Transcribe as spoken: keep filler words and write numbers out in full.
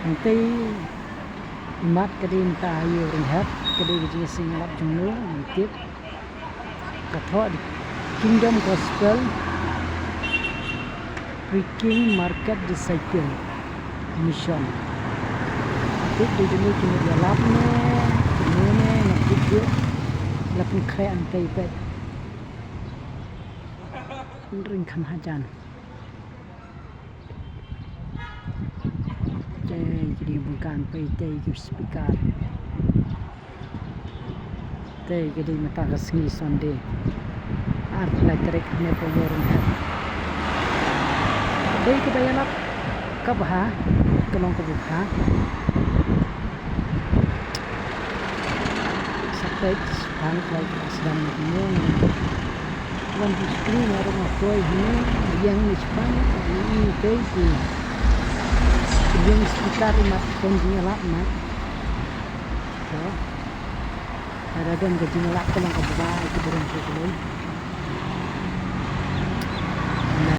Hangtei imat ka dei mynta ha Ïew Rynghep, ka dei ka jingïaseng ïalap jong no, ngi tip. Ka thoh The Kingdom Gospel Preaching Market Disciple Mission. Tip dei jong no ki mut ïalap ne, ne ne, nga tip dei. La pynkhreh hangtei peit. Ring khan hajan. Te ki dei bungkan pei te ki speaker. Te ki dei mynta ka sngi Sunday. Arphew lai tarik hynñiewphew Rynghep. Dei kaba ïalap kaba bha, ka long kaba bha. Sa peit shaphang ka sdang na kine. Wan tu skrin nga rung nga poi hini, ïeng ni shaphang, i i tei ki. Ïeng speaker imat kon jingïalap mat. So, lada don ka jingïalap ka long kaba bha ïa ki briew ki briew.